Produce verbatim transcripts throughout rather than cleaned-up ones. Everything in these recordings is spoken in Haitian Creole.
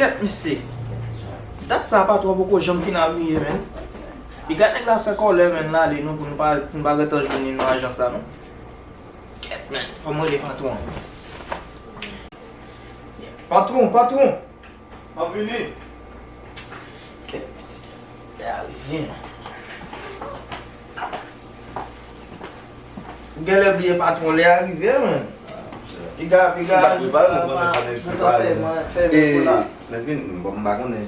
Kèt, mesye. Dat sa patwon poko janm fin abiye, menn. Piga nèg la fè kòlè, menn, l ale non, pou nou pa, pou nou pa gentan jwenn li nan ajans la, non. Kèt, menn, fò m rele patwon. Patwon, patwon! M ap vini. Kèt, mesye. Lè a rive, non. Ou genlè bliye patwon, lè a rive, menn. Piga, piga, jis la, pa, gentan fè, fè men pou la. Levin, m pa konnen.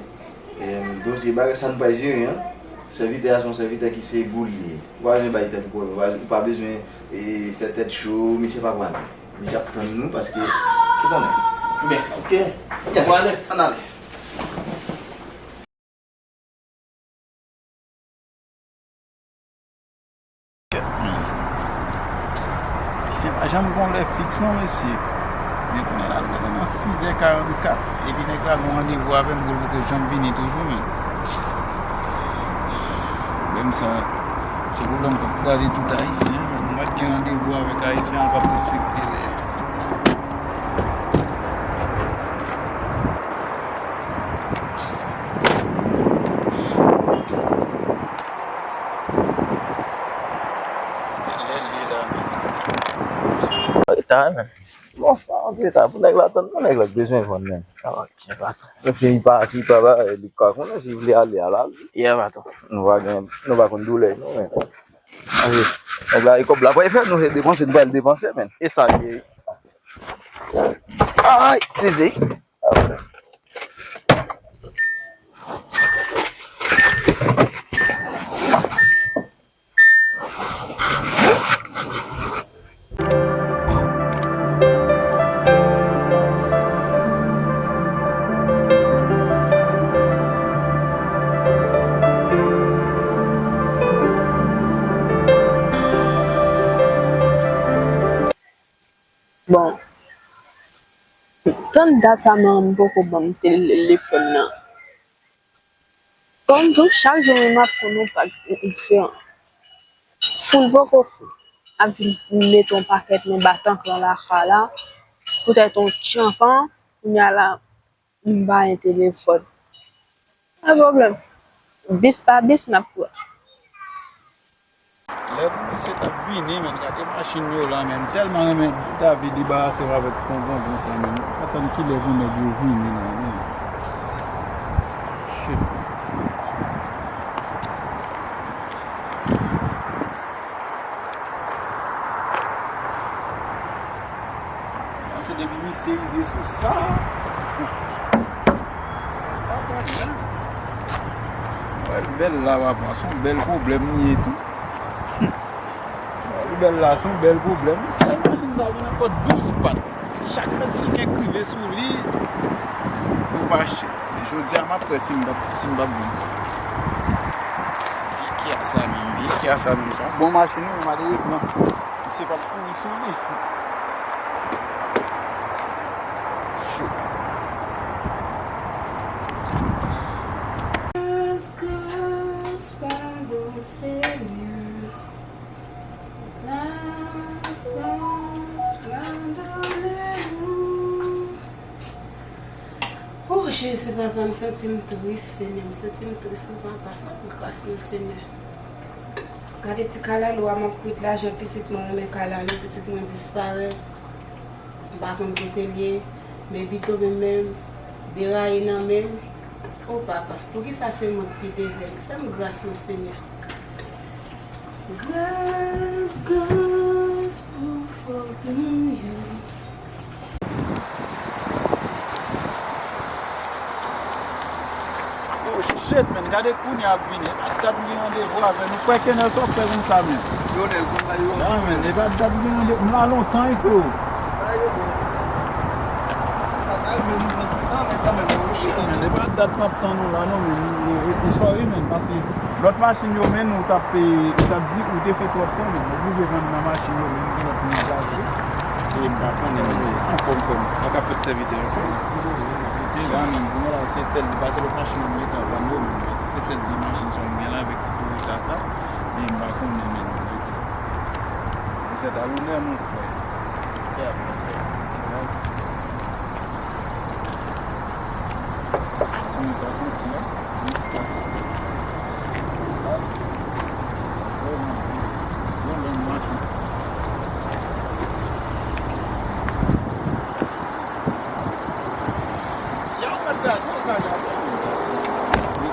Em, dosye bagay sa nou pral jere an. Sèvitè a se yon sèvitè ki se gou li ye. Ou pa bezwen bay tèt ou pwoblèm. Ou pa, ou pa bezwen, e, fè tèt cho, misye pa prale. Misye ap tann nou paske, ou konnen. Byen, ok. Byen. Ou ale. Ann ale. Mesye pa janm gon lè fiks non, mesye. Men kounye a la, nou gentan nan sizè karannkat. Epi nèg la gon randevou avè m, pou l poko janm vini toujou, men. Pwoblèm sa, se pwoblèm k ap kraze tout Ayisyen, men. Nou mèt gen randevou avèk Ayisyen an, l p ap respekte lè. Lè l ye la, men. Reta, men. Bon, pa antre ta. Pou nèg la tann, pou nèg la bezwen vann, men. Ah, ok, patwon. Men si li pa, si li pa ba, li ka konnen, si li vle ale, al ale. Yeah, patwon. Nou pa gen, nou pa konn doulè, non, men. Antre. Nèg la, e kòb la, pa fè nou se depanse, nou pa al depanse, men. E sa l ye. Ay, sezi. Bon, tann dat sa manman m poko ban m telefòn nan. Kòm tou, chak jou menm m ap konn yon pak diferan. Fou l poko fou. Ap vin met yon pakèt nan batank lan lakay la. Poutèt yon tchanpan, kounye a la, m pa gen telefòn. Pa pwoblèm. Bis pa bis, m ap pran. Lè pou misye t ap vini, menn, gade machin yo la, menn. M tèlman renmen David debarase m avèk kongongon sa, menn. M ap atann kilè pou nèg yo vini la, menn. Shit. Paske depi misye rive sou sa, pa bon menm. Wè l bèl la, papa, se yon bèl pwoblèm li ye tou. Wè l bèl la, se yon bèl pwoblèm. Sèl machin sa vin ankò douz pat. Chak mèt sikèk rive sou li, yo pa achte. Men jodi a, m ap wè si m p ap, si m p ap vann. Se vye Kia sa menm, vye Kia sa menm, se yon bon machin wi, malerezman. Misye p ap kouri sou li. Cho. Gras, gras, padon, Senyè. Gras, gras, padone nou. O Jezi, papa, m santi m tris, Senyè, m santi m tris, wi, papa, fè m gras, non, Senyè. Gade ti kalalou a, m ap kwit lajan pitit mwen, renmen kalalou, pitit mwen disparèt. M pa konn kote l ye, men bidon men menm, deraye nan men m. O papa, poukisa se mwen k pi deven? Fè m gras non, Senyè. Gras, gras pou fòt nou yo. Oh shit, man, gade kounye a ap vini. E pa dat m gen randevou avè nou. Frè Kenel, sa w fè konsa, man? Yo, nèg, konn bay yo. Non, man, e pa dat m gen randevou. M la lontan, wi, freo. Bay yo, bro. Sa ka rive nou pran ti tan, men kanmenm, nou rive la. Man, e pa dat m ap tann ou la, non, men nou rete sòri, man, paske lòt machin yo, men nou t ap, ou t ap di ou te fè twòp tan, men nou oblije vann nan machin yo, men nou te wè pou nou gaze. E m pa konnen, men anfòm, frè m. Mwen ka fèt sèvitè anfòm. Te la menm, kounye a la, se sèl, li pase lòt machin yo m gentan vann yo, men se sèl de machin sa yo m gen la avèk ti Toyota sa, men m pa konnen menm, m di. Resèt a lonè, mon frè. Kè ap pase. Yo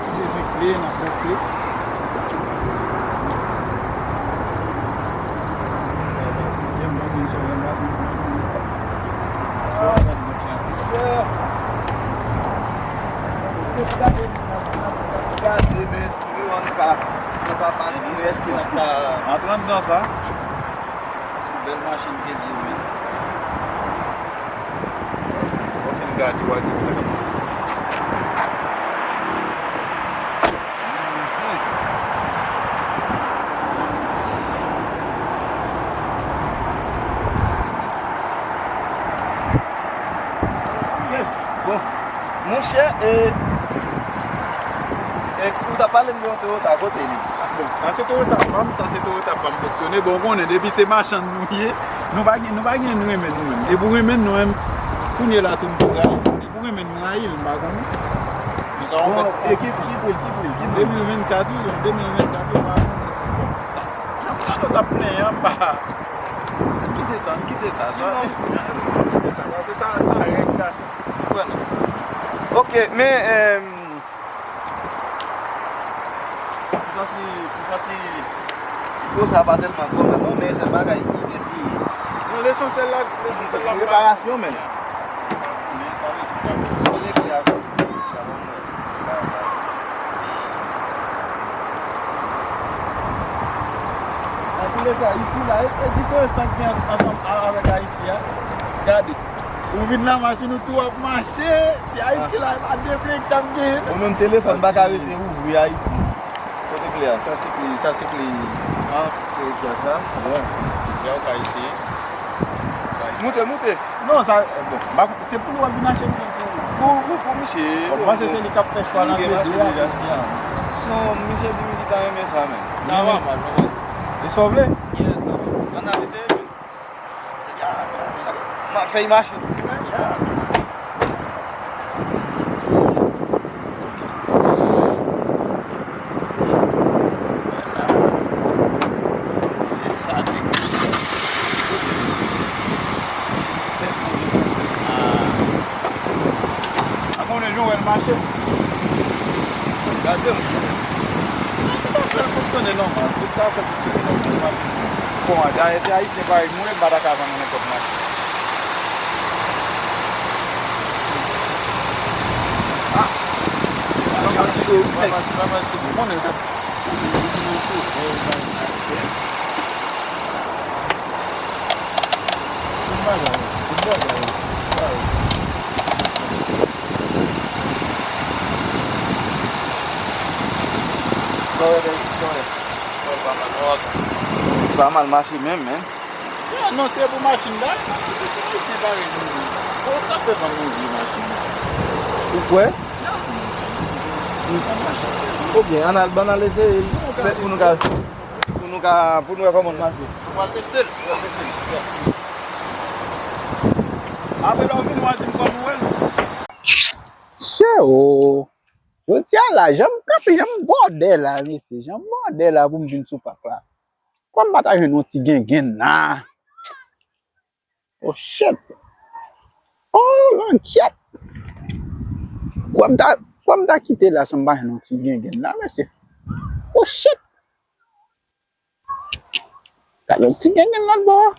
sou bezwen kle, n ap ba kle. Gaze, men, nou pa, nou pa pale, men èske n ap ka antre anndan sa? Paske bèl machin ke li ye, men. Ou fin gade, w a di m sa k ap fèt. Bon, monchè, e, e, ou t ap pale m de yon Toyota, kote li? Bon, sa se Toyota pa m, sa se Toyota pa m fonksyone. Bon, ou konnen, depi se machann nou ye, nou pa gen, nou pa gen renmen nou menm. Depi w renmen nou menm, kounye la tou m tou rayi. Depi w renmen m, rayi l, m pa konnen. Bon, e ki, ki pri l, ki pri l, ki pri l? De mil vennkat, wi, de mil vennkat, wi, m pa konnen si bon sa. Jan m tande w t ap plenyen anba. Ann kite sa, ann kite sa, sa. Ann kite sa, paske sa, sa règ gason. Konprann? Ok, men, em, pou santi, pou santi, ti po sa pa tèlman gwo, men bon, men se bagay ki gen ti. Non, lesansyèl la, lesansyèl la pa. Reparasyon, men. Men sa vle di, sa vle di, konnen ki a. Antouleka, isi la, e, e diferans lan ki gen ans-, ansanm a-, avèk Ayiti a? Gade, ou vin nan machin ou tou ap mache, si Ayiti la, e pa de plen ki t ap genyen. Ou menm telefòn pa ka rete ouvri Ayiti. Kote kle a? Sa se kle, sa se kle. Ah, kle sa. Bon, kle a ou ka eseye. Moute, moute. Non, sa, bon, m pa, se pou nou ap vin achte kle pou, pou, pou, pou misye. Bon, m panse se li k ap fè chwa nan se de a, jodi a. Non, misye di m li ta renmen sa, men. Sa va mal, papa. E sa w vle? Yes, sa va. Ann ale, se vin. Ya, ya, ya. M ap fè y mache. Ya. Se sa, nèg. A konnen jan w wè l mache. Gade m. Tout sa fè l fonksyone nòmal. Tout sa fè l fonksyone nòmal. Bon, dayè, se Ayisyen parèy nou ye, m pa ta ka vann nou nenpòt machin. Ah! Travay ti bò, travay ti bò. Konnen sa. Tout bagay, tout bagay. Kòrèk, kòrèk. Pa mal mache menm, men. Ya, non, se pou machin la, se Ayisyen parèy nou ye. Bon, sa fè vann nou vye machin. Ou kwè? Ya, pou machin. Oubyen, ann al, ban n al eseye l. Pou nou ka, pou nou ka, pou nou wè kòman l mache. Ou pral teste l? Ou pral teste l. Apre lè w vini, w a di m kòman w wè l. Sè o. Jodi a la, jan m kanpe, jan m bòdè la, mesye, jan m bòdè la pou m vin sou pak la. Kwè m pa ta jwenn yon ti gengenn la. Oh shit. Oh, langyèt. Kwè m ta, kwè m ta kite la san m pa jwenn yon ti gengenn la, mesye. Oh shit. Gade yon ti gengenn lòt bò a.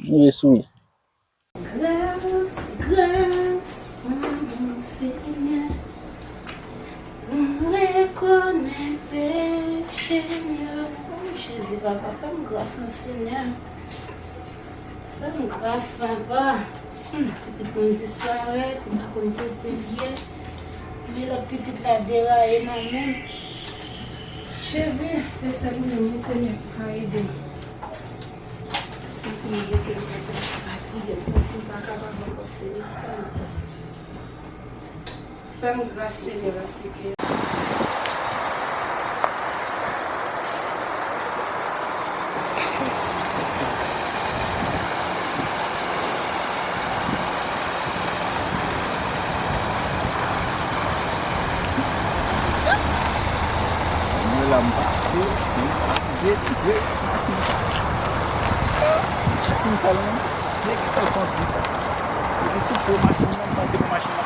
Jezi. Gras, gras, pardon, Senyè. Mwen rekonèt peche m yo. Oh, Jezi, papa, fè m gras, non, Senyè. Fè m gras, papa. Hmm, pitit mwen disparèt, m pa konn kote l ye. Men lòt pitit la deraye nan men m. Jezi, se sèl ou menm, wi, Senyè, ki ka ede m. M santi m bloke, m santi m fatige, m santi m pa kapab ankò, Senyè, fè m gras. Fè m gras, Senyè, paske ke Mwen la m pase, m fatige, m fatige, machin sa. Machin sa la, men, nèg ki fè santi sa. Epi sou po machin nan, m pase pou machin nan,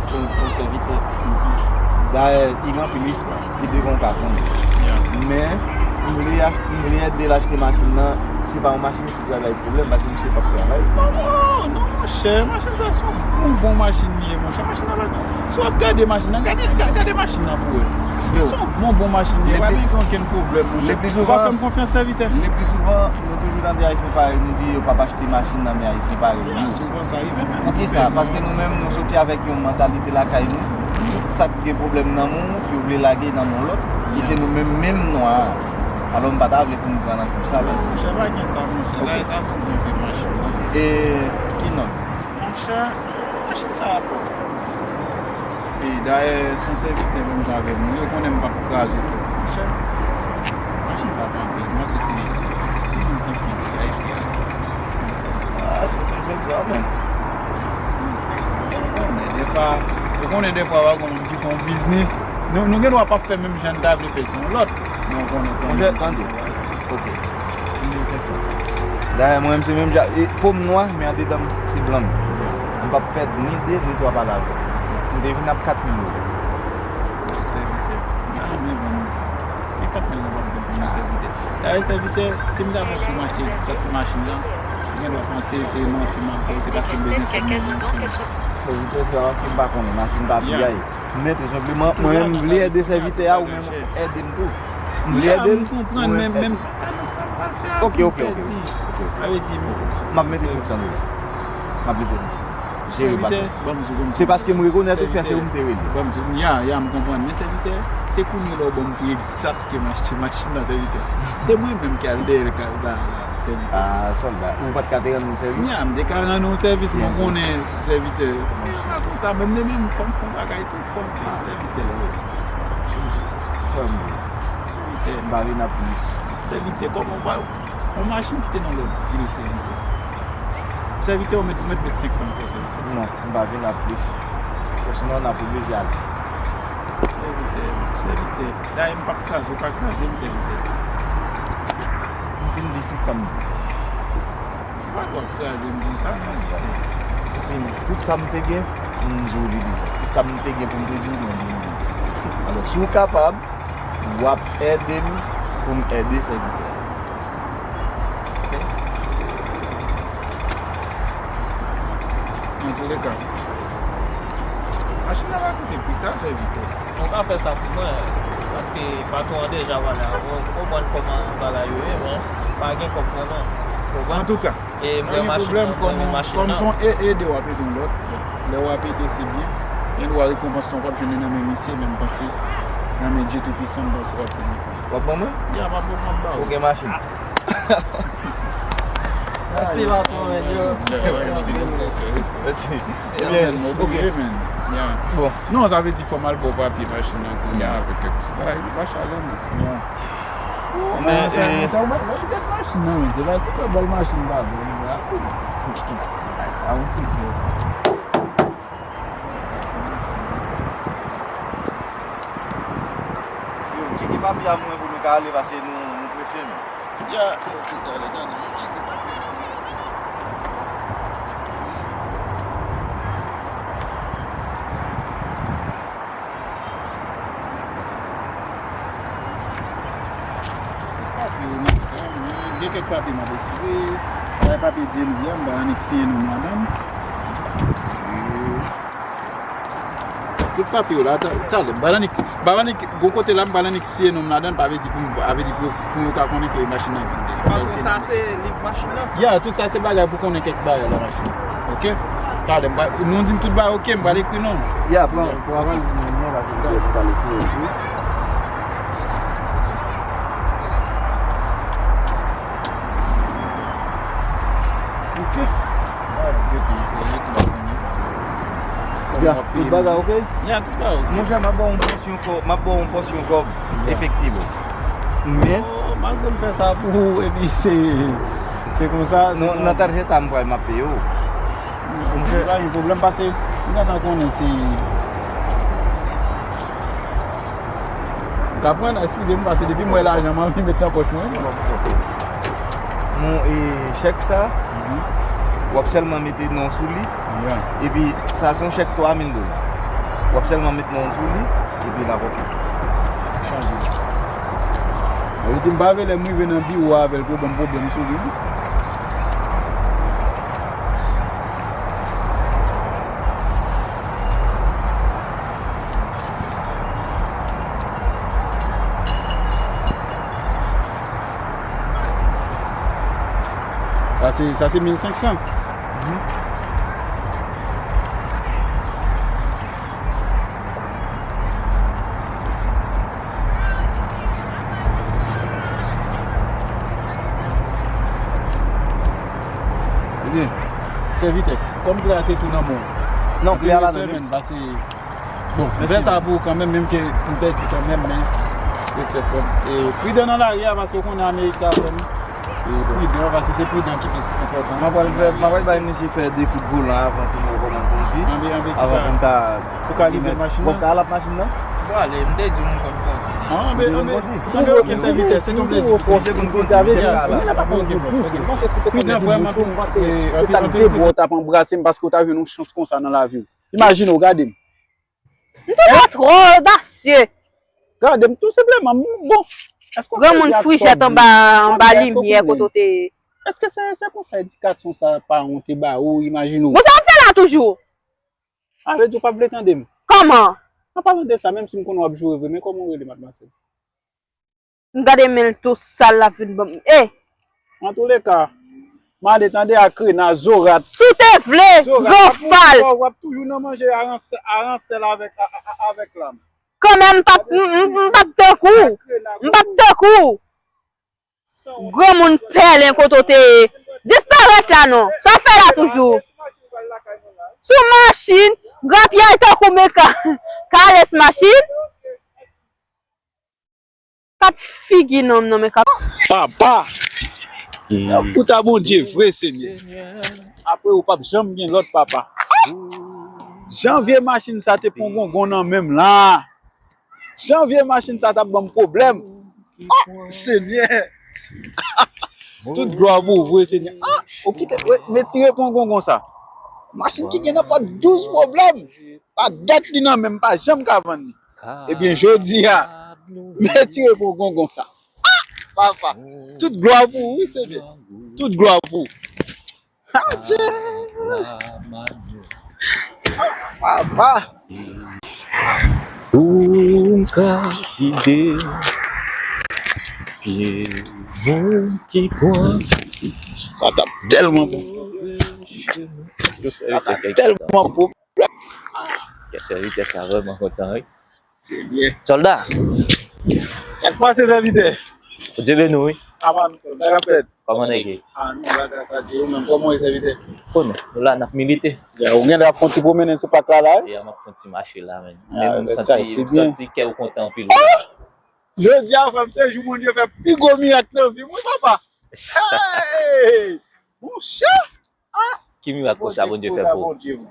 yon, yon sèvitè. Dayè, li gen anpil espas, li devan w ka pran. Men, m vle ach-, m vle ede l achte machin nan, se pa yon machin ki pral bay pwoblèm, paske misye p ap travay. Non, non, non, monchè, machin sa se yon bon, bon machin li ye, monchè. Machin nan pa, si w ap gade machin nan, gade, ga-, gade machin nan pou wè. Yo. Se yon bon, bon machin li ye, pa gen okenn pwoblèm, monchè. Ou pa fè m konfyans, sèvitè. Le pli souvan, nou toujou tande Ayisyen parèy, nou di yo p ap achte machin nan men Ayisyen parèy nou. Souvan sa rive menm. Poukisa? Paske nou menm, nou soti avèk yon mantalite lakay nou. Tout sa k gen pwoblèm nan men w, yo vle lage nan men yon lòt. E se nou menm, menm nwa a. Alò, m pa ta vle pou nou pran nan kou sa, men. Monchè, pa gen sa, monchè. Ok. Dayè, sa fò gen vye machin. E ki non? Monchè, machin sa a pwòp. E dayè, se yon sèvitè menm jan avè m. Yo konnen m p ap kraze tou. Monchè, machin sa a pa anpil. M panse se sis mil senk san goud. A, se sis mil senk san, men. Sis mil senk san. Ou konnen, defwa, ou konnen, defwa, w a gon moun ki fè yon biznis. Nou, nou gen dwa p ap fè menm jan n ta vle fè, se yon lòt. Men w konnen kanmenm. Monchè, tande. Ok. Sis mil senk san. Dayè, mwen menm, se menm jan. E po m nwa, men andedan m, se blan m. M p ap pèd ni de, ni twa pale avè w. M te vin ap kat mil dola. Sèvitè. M ta renmen vann. Men kat mil lan p ap bon pou mwen, sèvitè. Dayè, sèvitè, si m ta pran pou m achte sèt machin nan, ou gen dwa panse se manti m ap ba w, se paske m bezwen fè m yon biznis. Sèvitè, se pa paske m pa konnen, machin pa piyay. Men tou senpleman, mwen menm, m vle ede sèvitè a, ou menm, ou ede m tou. M vle ede l. M konprann, men, men m pa ka nan sa m pral fè a pou m pèdi. Ok, ok, ok. Sa vle di, m ap mete senk san dola. M ap mete senk san. Jere, patwon. Se paske m rekonèt ou fè, se ou m te rele. Ban m di w, ya, ya, m konprann. Men sèvitè, se kounye la w ban m pri egzak ke m achte machin nan, sèvitè. E mwen menm ki al dèyè l, k al ba la, sèvitè. Ah, sòlda, ou pa t ka te rann nou sèvis? Ya, m te ka rann nou sèvis, men w konnen, sèvitè. E pa konsa, menm, menm, menm, fò m fè yon bagay tou, fò m fè yon bagay. Jis, frè m, sèvitè, m pa vin ap plis. Sèvitè, kòman w pa, yon machin ki te nan lòt vil, sèvitè. Sèvitè, ou mèt, ou mèt met senk san ankò, sèvitè. Non, m pa vin ap plis. Osinon, n ap oblije ale. Sèvitè, sèvitè. Dayè, m p ap kraze, ou pa kraze m, sèvitè. M fin di tout sa m di. Ou pa dwe ap kraze m konsa, sèvitè. M fin di tout sa m te gen, m di w li deja. Tout sa m te gen pou m te di w, mwen di w li. Alò, si w kapab, w ap ede m pou m ede sèvitè a. Ok? Antouka, machin nan pa koute pri sa, sèvitè. Ou ka fè sa pou mwen, paske patwon an deja pale avè w. Ou konprann kòman bagay yo ye, men pa gen kòb vrèman. Ou konprann? Antouka, e mwen pa gen pwoblèm, kòm, kòm se yon e-, ede w ap ede yon lòt, lè w ap ede, se byen. Gen dwa rekonpans lan w p ap jwenn li nan men misye, men m panse nan men Dye Toupisan, m panse w ap jwenn li. W ap ban mwen? Ya, m ap, m ap ba ou. Ou gen machin? Mèsi, patwon, men, yo. Mèsi. Mèsi. Oblije, men. Ya. Bon. Non, sa vle di fò m al ba w papye machin nan kounye a avèk kèk ti bagay. Li pa chale, non. Men, eh, ou mèt, mèt gen machin nan men, se pa ti bèl machin pa vre, men rapid. A, yon ti jè. Yo, tcheke papye a mwen pou nou ka ale, paske nou, nou prese, men. Ya, ok, talè, talè, m tcheke papye a. Papye yo nan sa, men gen kèk papye m ap retire. Sa e papye D N V a, m ba Lanik siyen non m ladan l. E tout papye yo la, ta-, talè, m ba Lanik, m ba Lanik, gon kote la, m ba Lanik siyen non m ladan l, pa vle di pou m, pa vle di pou, pou yo ka konnen ke machin nan vin deja. Patwon, sa se liv machin nan? Ya, tout sa se bagay pou konnen kèk bagay nan machin nan. Ok? Talè, m ba, nou di m tout bagay ok, m pral ekri non. Ya, pran, pran valiz mwen, non, paske m pral eseye epi. Ok. Ya, tout bagay ok? Ya, tout bagay ok. Monchè, m ap ba w yon pòsyon kòb, m ap ba w yon pòsyon kòb efektif. Men, oh, malgre m fè sa pou ou, epi se, se konsa, se nan, nan tarjeta m pral m ap peye w. Monchè, pa gen pwoblèm, pase m gentan konnen si m ka pran, eskize m, pase depi m wè lajan m anvi met nan pòch mwen. Bon, e chèk sa, w ap sèlman mete non sou li. Epi sa se yon chèk twa mil dola. W ap sèlman met non sou li, epi l ap ok. Chanje. Yo di m pa vle lè m rive nan biwo a avè l pou ban m pwoblèm sou li. Sa se, sa se mil senk san. Ebyen, sèvitè, kòm kle a te tou nan men w. Non, kle a pa nan men m. Pase, bon, m fè sa pou ou kanmenm, menm ke m pèdi kanmenm, men respè frè m. E pridan nan lari a, paske ou konnen Amerik la, frè m. E pridan, paske se pridan ki plis enpòtan. M ap pral fè, m ap pral bay misye fè de kout volan avan pou m wè kòman l kondui. Anbe, anbe, avan pou m ta, pou ka livre machin nan. Bon, ka al ap machin nan? Bon, ale, m te di w m konn kondui. Anbe, anbe, anbe, ok, sèvitè, se yon plezi. Ou konn kondui, m te ka la. Pridan, frè m, anpil, anpil, anpil. Se ta de bò w t ap anbrase m paske w ta jwenn yon chans konsa nan lavi w. Imajine w, gade m. M twouve w twò odasye. Gade m, tou senpleman, m, bon. Granmoun frijèt anba, anba limyè kote w te ye. Èske se, se konsa edikasyon sa paran w te ba ou, imajine w? Bon, sa w ap fè la toujou? A vle di w p ap vle tande m? Kòman? An palan de sa, menm si m konnen w ap joure vre, men kòman w rele, madmwazèl? M gade men l tou sal l ap vin ban m. E! Antouleka, m ale tande a krena, zorat. Si w te vle, granfal. W ap toujou nan manje aransèl avèk, a, a, a, avèk lam. Kanmenm, m p ap, m, m, m p ap tankou w. M p ap tankou w. Granmoun pèlen kote w te ye. Disparèt la non. Sa w fè la toujou? Sou machin, grapyay tankou meka. Kales machin. Kat figi nonm nan men kap. Papa! Sa pou ta Bondye vre, Senyè. Apre ou p ap janm gen lòt papa. Jan vye machin sa te pran gongon nan men m la. Jan vye machin sa t ap ban m pwoblèm. Oh, Senyè! Tout glwa pou ou vre, Senyè. Ah, ou kite, men ti repon gongon sa. Machin ki gen nenpòt douz pwoblèm. Pa dèt li nan men m, pa janm ka vann li. Ebyen, jodi a, men ti repon gongon sa. Ah, papa, tout glwa pou ou, wi, Senyè. Tout glwa pou ou. Ah, Jezi. Papa! Pou m ka gide pye moun ki pran. Sa t ap tèlman bon. Sa t ap tèlman bon. Kè sèvitè sa vrèman kontan, wi. Se byen. Sòlda! Sa k pase, sèvitè? Bondye beni w, wi. Aman, sa k ap fèt? Kòman nèg ye? Ah, nou la, gras a Dye, ou menm, kòman w ye, sèvitè? Konnen, nou la, n ap milite. Ya, ou gen lè ap fè yon ti pwomennen sou pak la, la, wi? Ya, m ap fè yon ti mache la, men. Ah, men m santi, m santi kè w kontan anpil, wi. Jodi a, frè m, se jou Bondye fè pi gwo mirak nan vi m, wi, papa. Hey! Monchè! Ah! Ki mirak konsa Bondye fè pou ou?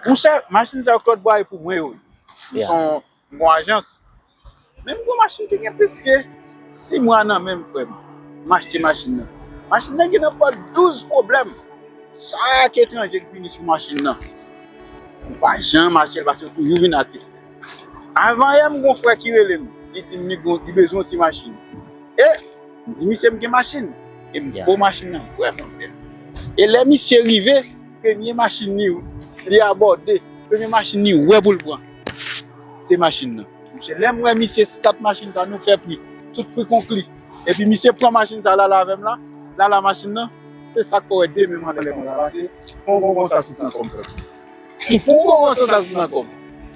Monchè, machin sa yo Claude Boyer pou mwen yo. M se yon, m gon ajans. Men m gon machin ki gen plis ke sis mwa nan men m, frè m. M achte machin nan. Machin nan gen nan pòt douz pwoblèm. Chak etranje ki vini sou machin nan, ou pa janm achte l paske yo toujou vin atiste. Avan yè, m gon frè ki rele m. Li di m li gon, li bezwen yon ti machin. E m di misye m gen machin. E m bo machin nan vrèman bèl. E lè misye rive, premye machin li, li abòde. Premye machin li wè pou l pran, se machin nan. Monchè, lè m wè misye stat machin sa, nou fè pri. Tout pri konkli. Epi misye pran machin sa, l ale avè m la. L ale a machin nan. Se sa k fè w wè demen m anlè konsa. Pase, pran w konsa sou pran kòm frè. Pou w konprann sa, sa nan kòm.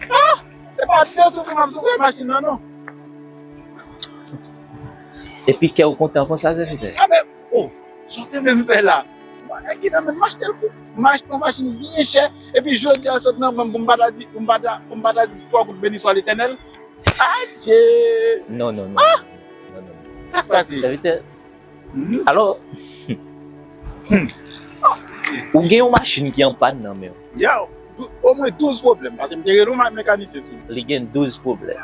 Ah! Se pa de soufri m ap soufri machin nan, non. Epi kè w kontan konsa, sèvitè? Ah, men, oh, sa w te menm fè la. Bagay ki nan men m, m achte l pou, m achte yon machin byen chè, epi jodi a sot nan men m pou m pa ta di, pou m pa ta, pou m pa ta di twa kout beni swa Letènèl. Adje! Non, non, non. Ah! Non, non, non. Sa k pase? Sèvitè, alò, ou gen yon machin ki an pàn nan men w. Yo, omwen douz pwoblèm, paske m te rele yon mekanisyen sou li. Li gen douz pwoblèm.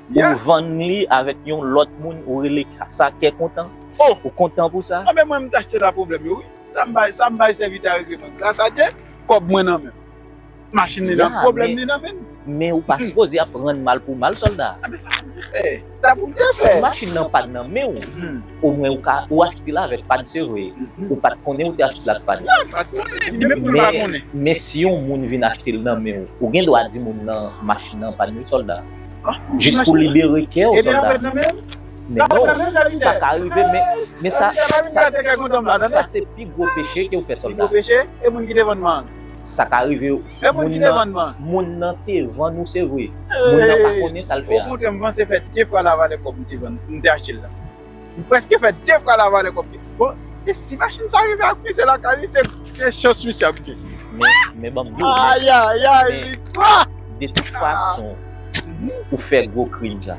Ou vann li avèk yon lòt moun, ou rele sa kè kontan. Oh! Ou kontan pou sa? Anben mwen, m t achte la pwoblèm yo, wi. Sa m bay, sa m bay sèvitè a regle mwen. Gras a Dye, kòb mwen nan men m. Machin li nan, pwoblèm li nan men l. Men ou pa sipoze ap rann mal pou mal, sòlda. A, men sa pou m te fè. Sa pou m te fè. Si machin nan pa t nan men w, omwen ou ka, ou achte l avèk pàn, se vre. Ou pa t konnen ou te achte l ak pàn. Non, m pa t konnen. Li menm tou l pa konnen. Men si yon moun vin achte l nan men w, ou gen dwa di moun nan machin nan an pàn wi, sòlda. Jis pou libere kè w, sòlda. Men non, sa ka rive, men, men sa, sa, sa se pi gwo peche ke w fè, sòlda. Pi gwo peche, e moun ki te vann mwen an? Sa ka rive, moun nan, moun nan te vann ou, se vre. Moun nan pa konnen sa l fè a. Okontrè, m panse fè de fwa lavalè kòb m te vann, m te achte l la. M prèske fè de fwa lavalè kòb li. Bon, e si machin sa rive ak misye lakay li, se de chans misye ap gen. Men, men ban m di w, men, ayayay, men, viktwa! De tout fason, ou fè gwo krim sa.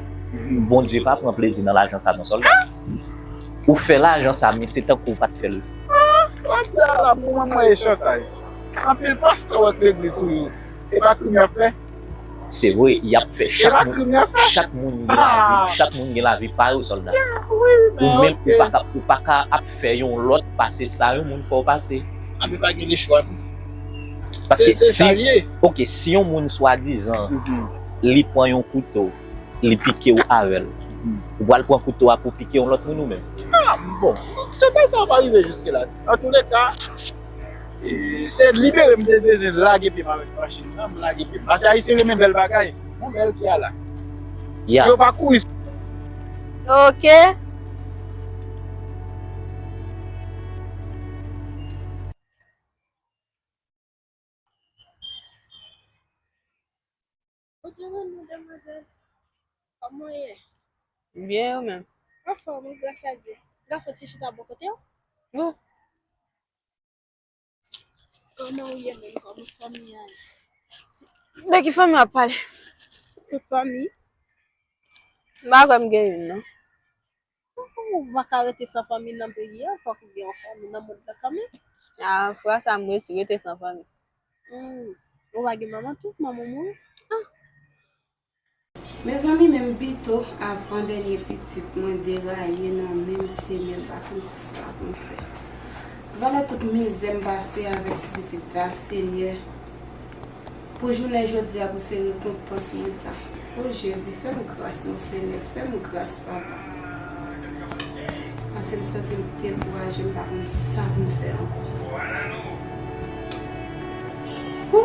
Bondye pa pran plezi nan lajan sa non, sòlda. Ou fè lajan sa, men se tankou w pa t fè l. Ah, sa k di a la, pou mwen, mwen e chantay. Anpil pastè w ak legliz toujou. E pa krim y ap fè? Se vre, y ap fè. Chak moun, chak moun gen lavi, chak moun gen lavi pa yo, sòlda. Ou menm, ou pa ka, ou pa ka ap fè yon lòt pase sa yon moun fè w pase. Anben pa gen lechwa non. Paske si, oke, si yon moun swadizan, li pran yon kouto, li pike w avè l, ou pral pran kouto a pou pike yon lòt moun ou menm? Ah, bon, chantay sa pa rive jiske la. Antouleka, E, se libere m te bezwen lage pye m avèk machin nan, m lage pye m. Paske Ayisyen renmen bèl bagay. Yon bèl pye a la. Ya. Yo pa kouri. Oke. Bondye beni w, demwazèl. Kòman w ye? Byen, ou menm? Anfòm, wi, gras a Dye. Gafo ti chita bò kote w? Wi. Kòman ou ye menm? Kòman fanmi an ye? De ki fanmi w ap pale? Tout fanmi. M pa kwè m gen youn, non. Ou pa ka rete san fanmi nan peyi a, fòk ou gen yon fanmi nan mond lan kanmenm. A, fwa sa m resi rete san fanmi. Hmm. Ou pa gen manman tou? Manman w mouri? Ah. Mezanmi, menm pito avan dènye pitit mwen deraye nan men m, Senyè, m pa konn sa pou m fè. Valè tout mizè m pase avèk ti pitit la, Senyè, pou jounen jodi a, pou se rekonpans mwen sa. O Jezi, fè m gras non, Senyè, fè m gras, Papa. Paske m santi m dekouraje, m pa konn sa pou m fè ankò.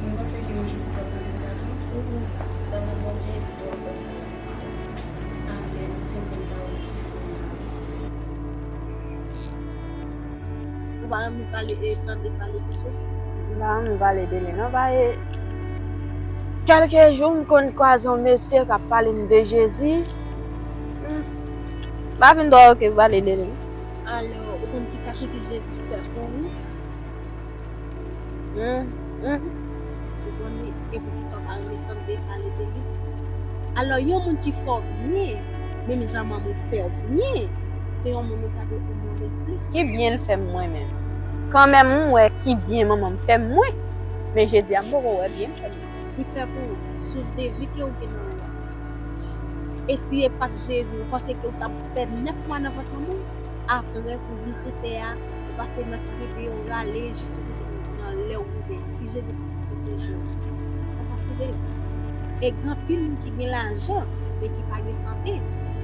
Mwen panse ke yon jou pou tèt mwen deja pran. Lanmou Bondye pi gran pase. Amèn. Tyenbe m pawòl ki fò. Ou pa renmen pale e tande pale de Jezi? M pa renmen pale de li non, paske kèlke jou m konn kwaze yon mesye k ap pale m de Jezi. M pa vin dò oke pale de li. Alò, ou konn kisa ki Jezi fè pou ou? Hmm, hmm. Ou konnen, e poukisa w pa renmen tande pale de li? Alò, yon moun ki fè w byen, menm jan manman w fè w byen, se yon moun ou ta dwe onore plis. Ki byen l fè m mwen menm? Kanmenm, m wè ki byen manman m fè m mwen. Men Jezi a, m poko wè byen l fè m. Li fè pou ou, souf de vi ke w gen nan ou a. E si e pa t Jezi, ou panse ke w t ap fè nèf mwa nan vant manman w? Apre, pou w vin sou tè a, ou pase nan ti bebe, ou rale jis ou rive nan lè ou rive a. Si Jezi pa t pwoteje w, ou pa t ap rive la. E gen anpil moun ki gen lajan, men ki pa gen sante.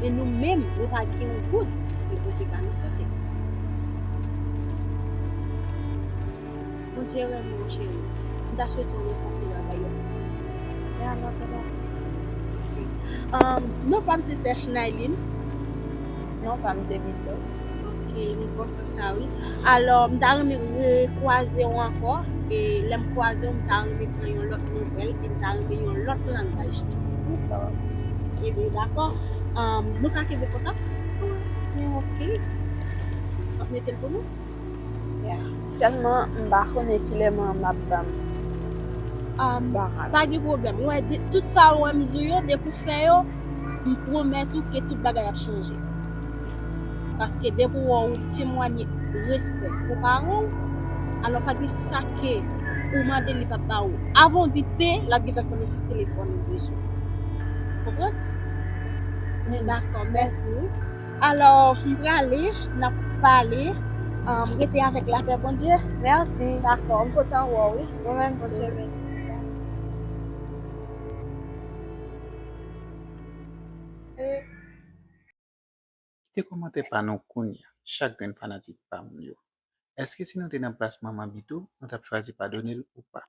Men nou menm, nou pa gen yon goud, men Bondye ba nou sante. Bondye renmen w, cheri. M ta swete w repase bagay yo. Men alò, fè bagay sa. Um, non pa m se Sèch Nailin. Non pa m se Bito. Ok, m kontan sa wi. Alò, m ta renmen rekwaze w ankò. E lè m kwaze w, m ta renmen pran yon lòt nouvèl, e m ta renmen yon lòt langaj tou. Dakò. Ebyen, dakò. Um, nou ka kenbe kontak? Wi, ok. W ap mete l pou nou? Yeah. Sèlman, m pa konnen kilè manman m ap ban m. Um, pa gen pwoblèm. Ou wè, tout sa ou wè m di w yo, depi w fè yo, m pwomèt ou ke tout bagay ap chanje. Paske depi w wè w temwanye respè pou paran w, alò pa gen sa ke ou mande li p ap ba ou. Avan w di te, l ap gentan konnen se telefòn ou bezwen. Konprann? Dakò, mèsi wi. Alò, m prale, n ap pale. Um, rete avèk lapè Bondye. Mèsi. Dakò, m kontan wè w wi. Mwen menm tou. Kite kòmantè pa nou kounye a, chak grenn fanatik pa m yo. Èske si nou te nan plas manman Bito, nou t ap chwazi padone l ou pa?